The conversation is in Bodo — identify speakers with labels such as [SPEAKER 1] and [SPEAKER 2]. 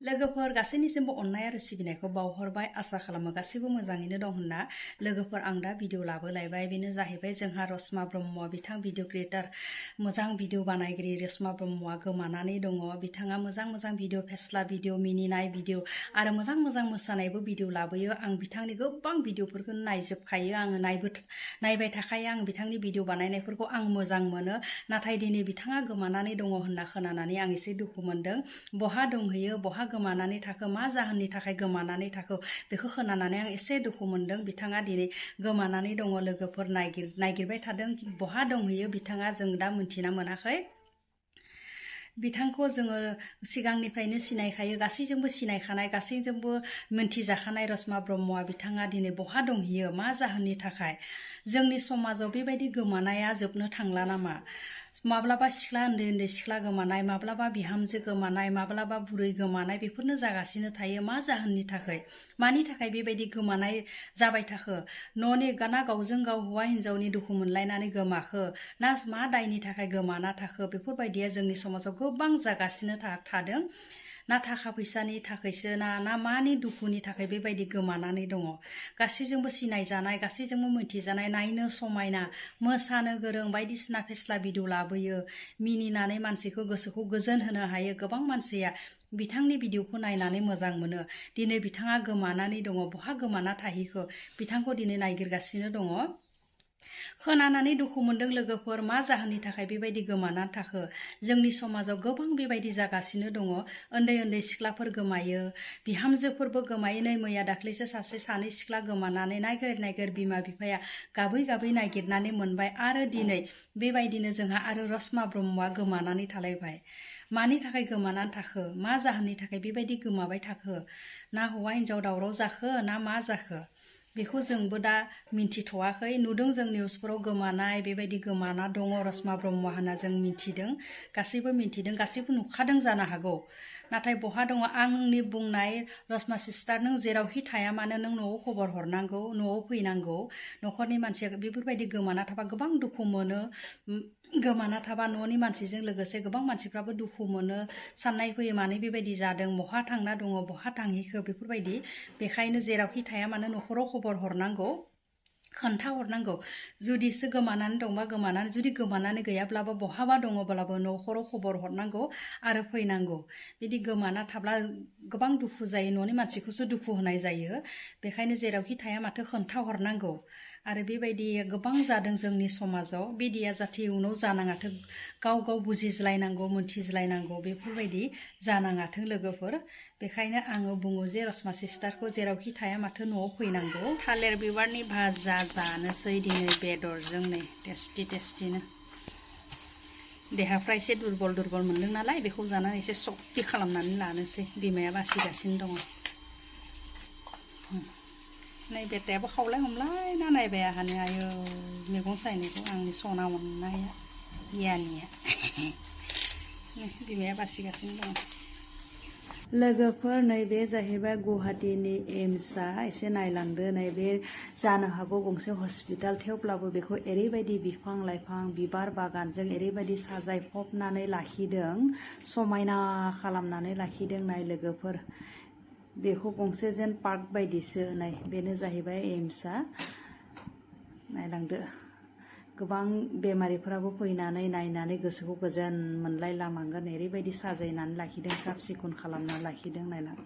[SPEAKER 1] लोगोफोर गासैनिसिमबो अननाय आरो सिबिनायखौ बावहरबाय आसा खालामो गासैबो मोजाङैनो दं होनना। लोगोफोर आं दा भिडिअ लाबोलायबाय बेनो जाहैबाय जोंहा रसमा ब्रह्म बिथां भिडिअ क्रिएटर मोजां भिडिअ बानायगिरि रसमा ब्रह्मआ गोमानानै दङ। बिथाङा मोजां भिडिअ फेस्ला भिडिअ मिनिनाय भिडिअ आरो मोजां मोसानायबो भिडिअ लाबोयो। आं बिथांनि गोबां भिडिअफोरखौ नायजोबखायो, आङो नायबाय थाखायो। आं बिथांनि भिडिअ बानायनायफोरखौ आं मोजां मोनो। नाथाय दिनै बिथाङा गोमानानै दङ होनना खोनानानै आं एसे दुखु मोनदों। बहा दंहैयो, बहा गोमानानै थाखो, मा जाहोननि थाखाय गोमानानै थाखो बेखौ खोनानानै आं एसे दुखु मोनदों। बिथाङा दिनै गोमानानै दङ। लोगोफोर नागिरबाय थादों बहा दंहैयो बिथाङा, जों दा मिन्थिना मोनाखै। बिथांखौ जोङो सिगांनिफ्रायनो सिनायखायो, गासैजोंबो सिनायखानाय, गासैजोंबो मिन्थिजाखानाय रसमा ब्रह्मआ बिथाङा दिनै बहा दंहैयो, मा जाहोननि थाखाय। जोंनि समाजाव बेबायदि गोमानाया जोबनो थांला नामा? माब्लाबा सिख्ला उन्दै सिख्ला गोमानाय, माब्लाबा बिहामजो गोमानाय, माब्लाबा बुरै गोमानाय, बेफोरनो जागासिनो थायो। मा जाहोननि थाखाय, मानि थाखाय बेबायदि गोमानाय जाबाय थाखो? न'नि ना गावजों गाव हौवा हिन्जावनि दुखु मोनलायनानै गोमाखो, ना मा दायनि थाखाय गोमाना थाखो? बेफोरबायदिया जोंनि समाजाव गोबां जागासिनो थादों। ना थाखा फैसानि थाखायसो ना मानि दुखुनि थाखाय बेबायदि गोमानानै दङ? गासैजोंबो सिनायजानाय, गासैजोंबो मिथिजानाय, नायनो समायना, मोसानो गोरों, बायदिसिना फेस्ला भिडिअ लाबोयो, मिनिनानै मानसिखौ गोसोखौ गोजोन होनो हायो। गोबां मानसिया बिथांनि भिडिअखौ नायनानै मोजां मोनो। दिनै बिथाङा गोमानानै दङ। बहा गोमाना थाहैखो? बिथांखौ दिनै नागिरगासिनो दङ। खोनानानै दुखु मोनदों लोगोफोर। मा जाहोननि थाखाय बेबायदि गोमानानै थाखो? जोंनि समाजाव गोबां बेबायदि जागासिनो दङ। उन्दै सिख्लाफोर गोमायो, बिहामजोफोरबो गोमायो। नै मैया दाख्लैसो सानै सिख्ला गोमानानै नागिर बिमा बिफाया गाबै नागिरनानै मोनबाय। आरो दिनै बेबायदिनो जोंहा आरो रसमा ब्रह्मआ गोमानानै थालायबाय। मानि थाखाय गोमानानै थाखो? मा जाहोननि थाखाय बेबायदि गोमाबाय थाखो? ना हौवा हिन्जाव दावराव जाखो, ना मा जाखो? बेखौ जोंबो दा मिन्थिथ'वाखै। नुदों जों निउसफोराव गोमानाय, बेबायदि गोमाना दङ रसमा ब्रह्म होनना जों मिन्थिदों। गासैबो मिन्थिदों, गासैबो नुखादों जानो हागौ। नाथाय बहा दङ? आंनि बुंनाय रसमा सिस्टार, नों जेरावखि थाया मानो नों न'आव खबर हरनांगौ, न'आव फैनांगौ। न'खरनि मानसिया बेफोरबायदि गोमाना थाबा गोबां दुखु मोनो। गोमाना थाबा न'नि मानसिजों लोगोसे गोबां मानसिफ्राबो दुखु मोनो, साननाय फैयो मानो बेबायदि जादों, बहा थांना दङ, बहा थांहैखो बेफोरबायदि। बेखायनो जेरावखि थाया मानो न'खराव खबर हरनांगौ, खोन्थाहरनांगौ। जुदिसो गोमानानै दंबा गोमानानै, जुदि गोमानानै गैयाब्लाबो बहाबा दङब्लाबो न'खराव खबर हरनांगौ आरो फैनांगौ। बिदि गोमाना थाब्ला गोबां दुखु जायो, न'नि मानसिखौसो दुखु होनाय जायो। बेखायनो जेरावखि थाया माथो खोन्थाहरनांगौ। आरो बेबायदि गोबां जादों जोंनि समाजाव। बिदिया जाहाथे उनाव जानाङाथों, गाव बुजिज्लायनांगौ, मोन्थिज्लायनांगौ, बेफोरबायदि जानाङाथों लोगोफोर। बेखायनो आङो बुङो जे रसमा सिस्टारखौ जेरावखि थाया माथो न'आव फैनांगौ। थालिर बिबारनि भाजा जानोसै दिनै बेदरजों, नै टेस्टिनो। देहाफ्रा एसे दुरबल मोनदों नालाय, बेखौ जानानै एसे सक्ति खालामनानै लानोसै। बिमाया बासिगासिनो दङ। नै बेटायाबो खावलाय हमलाय ना नायबाय आहानो, आयो मैगं सायनायखौ आंनि सना मोननाया गियानिया। बिमाया बासिगासिनो दङ। लोगोफोर नैबे जाहैबाय गुवाहाटीनि एम्सआ। एसे नायलांदो, नैबे जानो हागौ गंसे हस्पिटाल, थेवब्लाबो बेखौ ओरैबायदि बिफां लाइफां बिबार बागानजों ओरैबायदि साजायफबनानै लाखिदों, समायना खालामनानै लाखिदों। नाय लोगोफोर, बेखौ गंसे जेन पार्क बायदिसो। नाय बेनो जाहैबाय एम्सआ। नायलांदो, गोबां बेमारिफोराबो फैनानै नायनानै गोसोखौ गोजोन मोनलायलांगोन। ओरैबायदि साजायनानै लाखिदों, साफ सिखोन खालामना लाखिदों। नायलां।